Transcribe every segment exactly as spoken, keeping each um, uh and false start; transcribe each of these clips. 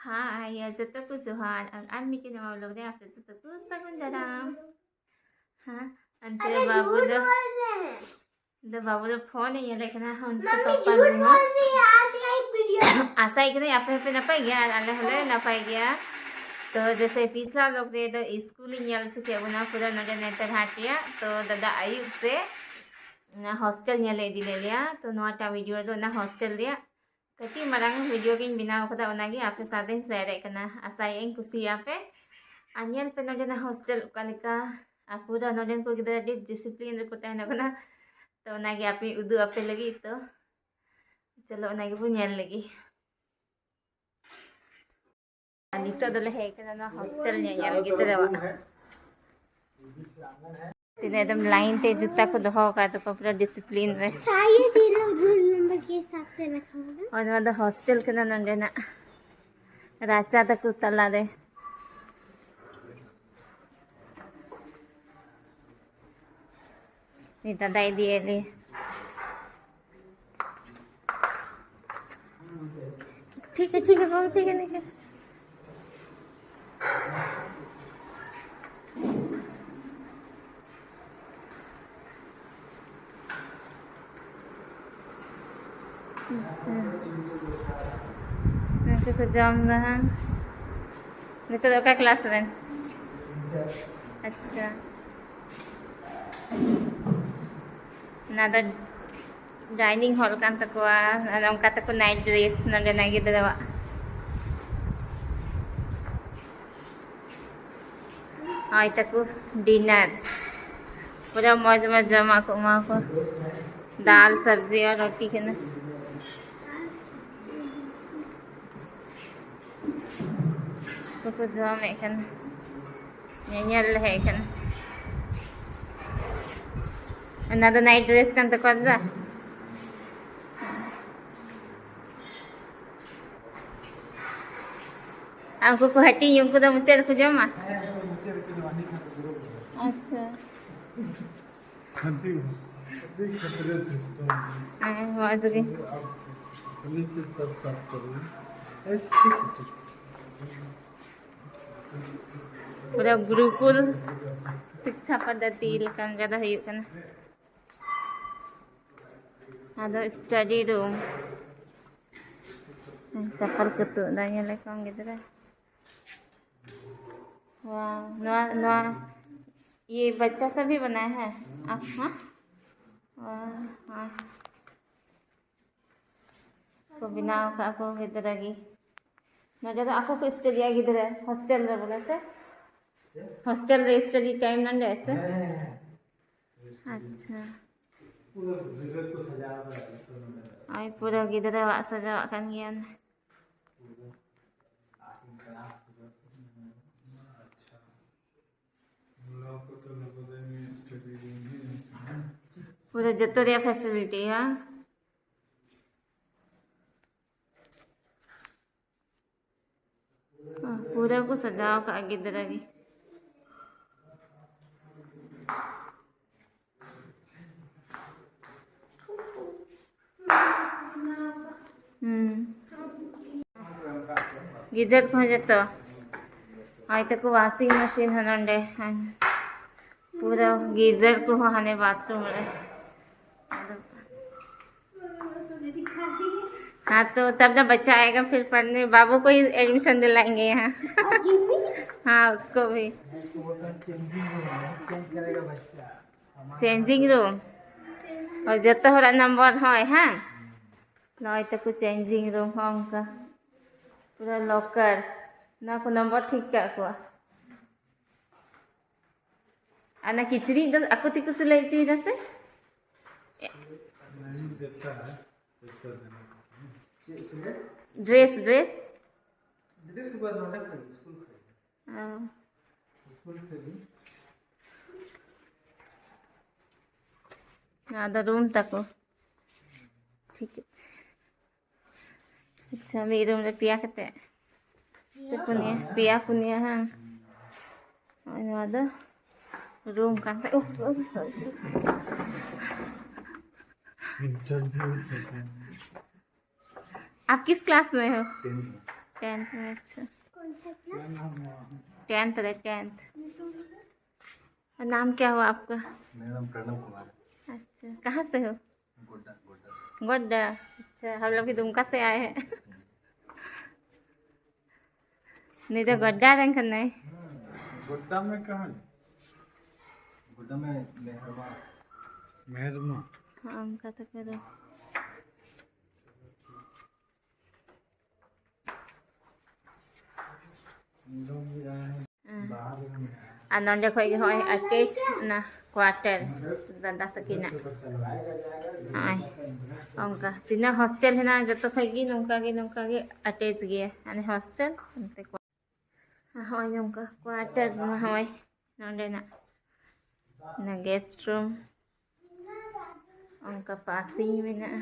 ᱦᱟᱭ ᱡᱚᱛᱚ ᱠᱚ ᱡᱚᱦᱟᱨ, ᱟᱨ ᱟᱨ ᱢᱤᱫᱴᱮᱱ ᱱᱟᱣᱟ ᱵᱞᱚᱜ ᱨᱮ ᱟᱯᱮ ᱡᱚᱛᱚ ᱠᱚ ᱥᱟᱹᱜᱩᱱ ᱫᱟᱨᱟᱢ᱾ ᱦᱮᱸ, ᱚᱱᱛᱮ ᱨᱮ ᱵᱟᱹᱵᱩ ᱫᱚ, ᱫᱚ ᱵᱟᱹᱵᱩ ᱫᱚ ᱯᱷᱳᱱ ᱮ ᱧᱮᱞᱮᱫ ᱠᱟᱱᱟ, ᱚᱱᱛᱮ ᱯᱟᱯᱟ ᱨᱩᱢ᱾ ᱟᱥᱟᱭ ᱠᱟᱹᱱᱟᱹᱧ ᱟᱯᱮ ᱦᱚᱸᱯᱮ ᱱᱟᱯᱟᱭ ᱜᱮᱭᱟ ᱟᱨ ᱟᱞᱮ ᱦᱚᱸᱞᱮ ᱱᱟᱯᱟᱭ ᱜᱮᱭᱟ᱾ ᱛᱚ ᱡᱮᱥᱮ ᱯᱤᱪᱷᱞᱟ ᱵᱞᱚᱜ ᱨᱮ ᱫᱚ ᱥᱠᱩᱞ ᱤᱧ ᱧᱮᱞ ᱦᱚᱪᱚ ᱠᱮᱫ ᱵᱚᱱᱟ ᱯᱩᱨᱟᱹ ᱱᱚᱰᱮ ᱱᱮᱛᱟᱨ ᱦᱟᱴ ᱨᱮᱭᱟᱜ᱾ ᱛᱚ ᱫᱟᱫᱟ ᱟᱹᱭᱩᱵ ᱥᱮ ᱚᱱᱟ ᱦᱳᱥᱴᱮᱞ ᱧᱮᱞ ᱮ ᱤᱫᱤ ᱞᱮᱫ ᱞᱮᱭᱟ᱾ ᱛᱚ ᱱᱚᱣᱟᱴᱟᱜ ᱵᱷᱤᱰᱤᱭᱳ ᱫᱚ ᱚᱱᱟ ᱦᱳᱥᱴᱮᱞ ᱨᱮᱭᱟᱜ ᱠᱟᱹᱴᱤᱡ ᱢᱟᱨᱟᱝ ᱵᱷᱤᱰᱤᱭᱳ ᱜᱤᱧ ᱵᱮᱱᱟᱣ ᱠᱟᱫᱟ, ᱚᱱᱟᱜᱮ ᱟᱯᱮ ᱥᱟᱶᱛᱮᱧ ᱥᱮᱭᱟᱨᱮᱫ ᱠᱟᱱᱟ᱾ ᱟᱥᱟᱭᱮᱫ ᱟᱹᱧ ᱠᱩᱥᱤᱭᱟᱜ ᱯᱮ᱾ ᱟᱨ ᱧᱮᱞ ᱯᱮ ᱱᱚᱰᱮᱱᱟᱜ ᱦᱳᱥᱴᱮᱞ ᱚᱠᱟ ᱞᱮᱠᱟ, ᱟᱨ ᱯᱩᱨᱟᱹ ᱱᱚᱰᱮᱱ ᱠᱚ ᱜᱤᱫᱽᱨᱟᱹ ᱟᱹᱰᱤ ᱰᱤᱥᱤᱯᱞᱤᱱ ᱨᱮᱠᱚ ᱛᱟᱦᱮᱱᱚᱜ ᱠᱟᱱᱟ᱾ ᱛᱚ ᱚᱱᱟᱜᱮ ᱟᱯᱮ ᱩᱫᱩᱜ ᱟᱯᱮ ᱞᱟᱹᱜᱤᱫ᱾ ᱛᱚ ᱪᱚᱞᱚ ᱚᱱᱟ ᱜᱮᱵᱚᱱ ᱧᱮᱞ ᱞᱮᱜᱮ᱾ ᱟᱨ ᱱᱤᱛᱚᱜ ᱫᱚᱞᱮ ᱦᱮᱡ ᱠᱟᱱᱟ ᱱᱚᱣᱟ ᱦᱳᱥᱴᱮᱞ ᱧᱮᱧᱮᱞ ᱜᱤᱫᱽᱨᱟᱹᱣᱟᱜ᱾ ᱛᱤᱱᱟᱹᱜ ᱮᱠᱫᱚᱢ ᱞᱟᱭᱤᱱ ᱛᱮ ᱡᱩᱛᱟ ᱠᱚ ᱫᱚᱦᱚ ᱟᱠᱟᱫ ᱛᱟᱠᱚᱣᱟ ᱯᱩᱨᱟᱹ ᱰᱤᱥᱤᱯᱞᱤᱱ ᱨᱮ᱾ शायद ये लोग रोल नंबर के हिसाब से रखा होगा। ᱟᱨ ᱱᱚᱣᱟ ᱫᱚ ᱦᱳᱥᱴᱮᱞ ᱠᱟᱱᱟ, ᱱᱚᱸᱰᱮᱱᱟᱜ ᱨᱟᱪᱟ ᱛᱟᱠᱚ ᱛᱟᱞᱟᱨᱮ᱾ ᱱᱤᱛᱚᱜ ᱫᱟᱜ ᱤᱫᱤᱭᱮᱫ ᱞᱮᱭᱟ᱾ ठीक है, ठीक है बाबू, ठीक है, ठीक है। ᱟᱪᱪᱷᱟ, ᱱᱩᱠᱩ ᱠᱚ ᱡᱚᱢ ᱫᱟ ᱦᱟᱸᱜ᱾ ᱱᱩᱠᱩ ᱫᱚ ᱚᱠᱟ ᱠᱞᱟᱥ ᱨᱮᱱ? ᱟᱪᱪᱷᱟ, ᱚᱱᱟ ᱫᱚ ᱰᱟᱭᱱᱤᱝ ᱦᱚᱞ ᱠᱟᱱ ᱛᱟᱠᱚᱣᱟ᱾ ᱟᱨ ᱚᱱᱠᱟ ᱛᱟᱠᱚ ᱱᱟᱭᱤᱴ ᱰᱨᱮᱥ ᱱᱚᱰᱮᱱᱟᱜ ᱜᱤᱫᱽᱨᱟᱹᱣᱟᱜ᱾ ᱦᱚᱸᱜᱼᱚᱭ ᱛᱟᱠᱚ ᱰᱤᱱᱟᱨ, ᱯᱩᱨᱟᱹ ᱢᱚᱡᱽ ᱢᱚᱡᱽ ᱡᱚᱢᱟᱜ ᱠᱚ ᱮᱢᱟ ᱠᱚᱣᱟ᱾ ᱫᱟᱞ, ᱥᱚᱵᱽᱡᱤ ᱟᱨ ᱨᱩᱴᱤ ᱠᱟᱱᱟ᱾ ᱩᱱᱠᱩ ᱠᱚ ᱡᱚᱢᱮᱫ ᱠᱟᱱᱟ, ᱧᱮᱧᱮᱞ ᱞᱮ ᱦᱮᱡ ᱠᱟᱱᱟ᱾ ᱚᱱᱟ ᱫᱚ ᱱᱟᱭᱤᱴ ᱰᱨᱮᱥ ᱠᱟᱱ ᱛᱟᱠᱚᱣᱟ ᱫᱟᱫᱟ᱾ ᱟᱨ ᱩᱱᱠᱩ ᱠᱚ ᱦᱟᱹᱴᱤᱧ, ᱩᱱᱠᱩ ᱫᱚ ᱢᱩᱪᱟᱹᱫ ᱨᱮᱠᱚ ᱡᱚᱢᱟ? ᱦᱮᱸ, ᱩᱱᱠᱩ ᱫᱚ ᱢᱩᱪᱟᱹᱫ ᱨᱮᱠᱚ ᱡᱚᱢᱟ, ᱱᱤᱛ ᱦᱟᱹᱵᱤᱡ ᱫᱩᱲᱩᱵ ᱨᱮ᱾ ᱟᱪᱪᱷᱟ᱾ ᱦᱟᱹᱴᱤᱧ, ᱟᱹᱰᱤ ᱠᱷᱟᱹᱛᱨᱟᱹ system᱾ ᱦᱮᱸ, ᱢᱚᱡᱽ ᱜᱮ᱾ ᱟᱨ ᱠᱷᱟᱹᱞᱤ ᱥᱮ ᱥᱟᱵ ᱥᱟᱵ ᱠᱚᱨᱮ᱾ ᱮᱭ, ᱴᱷᱤᱠ, ᱴᱷᱤᱠ᱾ ᱯᱩᱨᱟᱹ ᱜᱩᱨᱩᱠᱩᱞ ᱥᱤᱠᱥᱟ ᱯᱚᱫᱽᱫᱷᱚᱛᱤ ᱞᱮᱠᱟ ᱱᱚᱰᱮ ᱫᱚ ᱦᱩᱭᱩᱜ ᱠᱟᱱᱟ᱾ ᱟᱫᱚ study room᱾ ᱪᱟᱯᱟᱞ ᱠᱟᱹᱴᱩᱵ ᱫᱟ, ᱧᱮᱞᱮ ᱠᱚᱢ ᱜᱤᱫᱽᱨᱟᱹ᱾ ᱣᱟᱣ, ᱱᱚᱣᱟ, ᱱᱚᱣᱟ, ये बच्चा सब भी बनाया है आप? हाँ? वाह, हाँ। ᱠᱚ ᱵᱮᱱᱟᱣ ᱟᱠᱟᱫ ᱠᱚ ᱜᱤᱫᱽᱨᱟᱹ ᱜᱮ᱾ ᱱᱚᱰᱮ ᱫᱚ ᱟᱠᱚ ᱠᱚ ᱥᱴᱟᱰᱤᱭᱟ ᱜᱤᱫᱽᱨᱟᱹ, ᱦᱳᱥᱴᱮᱞ ᱨᱮ ᱵᱚᱞᱮ ᱥᱮ? ᱦᱳᱥᱴᱮᱞ ᱨᱮ ᱥᱴᱟᱰᱤ ᱴᱟᱭᱤᱢ ᱱᱚᱰᱮ ᱥᱮ? ᱦᱮᱸ᱾ ᱟᱪᱪᱷᱟ᱾ ᱯᱩᱨᱟᱹ ᱜᱤᱫᱽᱨᱟᱹ ᱠᱚ ᱥᱟᱡᱟᱣ ᱟᱠᱟᱫᱟ ᱡᱚᱛᱚ ᱱᱚᱰᱮ ᱫᱚ᱾ ᱟᱭ ᱯᱩᱨᱟᱹ ᱜᱤᱫᱽᱨᱟᱹᱣᱟᱜ ᱥᱟᱡᱟᱣᱟᱜ ᱠᱟᱱ ᱜᱮᱭᱟ᱾ ᱯᱩᱨᱟᱹ ᱟᱨᱴ ᱮᱱᱰ ᱠᱨᱟᱯᱴ ᱯᱩᱨᱟᱹ᱾ ᱟᱪᱪᱷᱟ᱾ ᱱᱚᱣᱟ ᱠᱚᱫᱚ ᱱᱚᱵᱳᱫᱚᱭ ᱥᱴᱟᱰᱤ ᱨᱩᱢ ᱦᱮᱸ᱾ ᱯᱩᱨᱟᱹ ᱡᱚᱛᱚ ᱨᱮᱭᱟᱜ ᱯᱷᱮᱥᱤᱞᱤᱴᱤ, ᱦᱮᱸ? ᱯᱩᱨᱟᱹ ᱠᱚ ᱥᱟᱡᱟᱣ ᱠᱟᱜᱼᱟ ᱜᱤᱫᱽᱨᱟᱹ ᱜᱮ᱾ ᱦᱩᱸ᱾ ᱜᱤᱡᱟᱨ ᱠᱚᱦᱚᱸ ᱡᱚᱛᱚ᱾ ᱦᱚᱭ ᱛᱟᱠᱚ ᱣᱟᱥᱤᱝ ᱢᱮᱥᱤᱱ ᱦᱚᱸ ᱱᱚᱰᱮ᱾ ᱯᱩᱨᱟᱹ ᱜᱤᱡᱟᱨ ᱠᱚᱦᱚᱸ ᱦᱟᱱᱮ ᱵᱟᱛᱷᱨᱩᱢ ᱨᱮ᱾ ᱟᱫᱚ हाँ, तो तब ना बच्चा आएगा फिर पढ़ने, बाबू को ही एडमिशन दिलाएंगे यहाँ। हाँ, उसको भी। Changing room. और ᱡᱚᱛᱚ ᱦᱚᱲᱟᱜ ᱱᱚᱢᱵᱚᱨ ᱦᱚᱸ, ᱦᱮᱸ᱾ ᱱᱚᱜᱼᱚᱭ ᱛᱟᱠᱚ ᱪᱮᱧᱡᱤᱝ ᱨᱩᱢ ᱦᱚᱸ ᱚᱱᱠᱟ ᱯᱩᱨᱟᱹ ᱞᱚᱠᱟᱨ᱾ ᱱᱚᱣᱟ ᱠᱚ ᱱᱚᱢᱵᱚᱨ ᱴᱷᱤᱠ ᱠᱟᱜ ᱠᱚᱣᱟ᱾ ᱟᱨ ᱚᱱᱟ ᱠᱤᱪᱨᱤᱡ ᱫᱚ ᱟᱠᱚ ᱛᱮᱠᱚ ᱥᱤᱞᱟᱹᱭ ᱦᱚᱪᱚᱭᱮᱫᱟ ᱥᱮ? नहीं देता है, पैसा देना पड़ता है। ᱪᱮᱫ ᱥᱤᱞᱟᱹᱭ? Dress, dress. ᱰᱨᱮᱥ ᱫᱚ ᱱᱚᱰᱮ ᱠᱷᱚᱱ, ᱥᱠᱩᱞ ᱠᱷᱚᱱ᱾ ᱚ᱾ ᱥᱠᱩᱞ ᱠᱷᱚᱱ᱾ ᱱᱚᱣᱟ ᱫᱚ ᱨᱩᱢ ᱛᱟᱠᱚ᱾ ᱴᱷᱤᱠ᱾ ᱟᱪᱪᱷᱟ, ᱢᱤᱫ ᱨᱩᱢ ᱨᱮ ᱯᱮᱭᱟ ᱠᱟᱛᱮ᱾ ᱥᱮ ᱯᱩᱱᱭᱟ? ᱯᱮᱭᱟ, ᱯᱩᱱᱭᱟ, ᱦᱟᱝ? ᱱᱚᱜᱼᱚᱭ ᱱᱚᱣᱟ ᱫᱚ ᱨᱩᱢ ᱠᱟᱱ ᱛᱟᱭ᱾ ᱳᱦ, ᱥᱚᱨᱤ, ᱥᱚᱨᱤ, ᱥᱚᱨᱤ। आप किस क्लास में हो? टेंथ में। टेंथ में, अच्छा। क्या नाम हुआ? टेंथ रे, टेंथ। नाम क्या हुआ आपका? मेरा नाम प्रणव कुमार है। अच्छा, कहाँ से हो? गोड्डा, गोड्डा से। गोड्डा। अच्छा, हम लोग भी दुमका से आए हैं। नहीं तो गोड्डा रंग करना है। गोड्डा में कहाँ है? गोड्डा में मेहरमा। मेहरमा। हाँ, उनका तो करो। ᱟᱨ ᱱᱚᱸᱰᱮ ᱠᱷᱚᱡ ᱜᱮ ᱦᱚᱸᱜᱼᱚᱭ ᱟᱴᱮᱪ ᱚᱱᱟ ᱠᱣᱟᱴᱟᱨ ᱫᱟᱫᱟ ᱛᱟᱹᱠᱤᱱᱟᱜ᱾ ᱦᱚᱸᱜᱼᱚᱭ ᱚᱱᱠᱟ ᱛᱤᱱᱟᱹᱜ ᱦᱳᱥᱴᱮᱞ ᱦᱮᱱᱟᱜᱼᱟ, ᱡᱚᱛᱚ ᱠᱷᱚᱡ ᱜᱮ ᱱᱚᱝᱠᱟ ᱜᱮ, ᱱᱚᱝᱠᱟ ᱜᱮ ᱟᱴᱮᱪ ᱜᱮᱭᱟ᱾ ᱢᱟᱱᱮ ᱦᱳᱥᱴᱮᱞ ᱚᱱᱛᱮ ᱠᱚ-, ᱦᱚᱸᱜᱼᱚᱭ ᱱᱚᱝᱠᱟ ᱠᱣᱟᱴᱟᱨ ᱢᱟ ᱦᱚᱸᱜᱼᱚᱭ ᱱᱚᱸᱰᱮᱱᱟᱜ ᱚᱱᱟ ᱜᱮᱥᱴ ᱨᱩᱢ᱾ ᱚᱱᱠᱟ ᱯᱟᱥᱤᱝ ᱢᱮᱱᱟᱜᱼᱟ᱾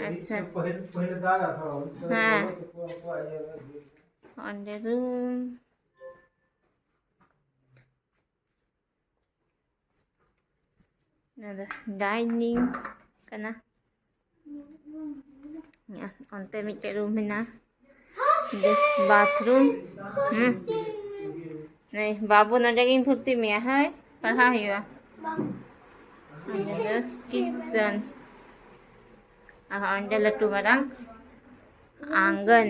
ᱟᱪᱪᱷᱟ᱾ ᱦᱮᱸ᱾ ᱚᱸᱰᱮ ᱨᱩᱢ᱾ ᱱᱚᱣᱟ ᱫᱚ ᱰᱟᱭᱱᱤᱝ ᱠᱟᱱᱟ᱾ ᱚᱱᱛᱮ ᱢᱤᱫᱴᱮᱡ ᱨᱩᱢ ᱢᱮᱱᱟᱜᱼᱟ, ᱵᱟᱛᱷᱨᱩᱢ᱾ ᱦᱩᱸ᱾ ᱱᱩᱭ ᱵᱟᱹᱵᱩ ᱱᱚᱰᱮ ᱜᱤᱧ ᱵᱷᱚᱨᱛᱤ ᱢᱮᱭᱟ, ᱦᱳᱭ, ᱯᱟᱲᱦᱟᱣ ᱦᱩᱭᱩᱜᱼᱟ᱾ ᱚᱸᱰᱮ ᱫᱚ ᱠᱤᱪᱮᱱ᱾ ᱟᱨ ᱚᱸᱰᱮ ᱞᱟᱹᱴᱩ ᱢᱟᱨᱟᱝ ᱟᱸᱜᱟᱱ᱾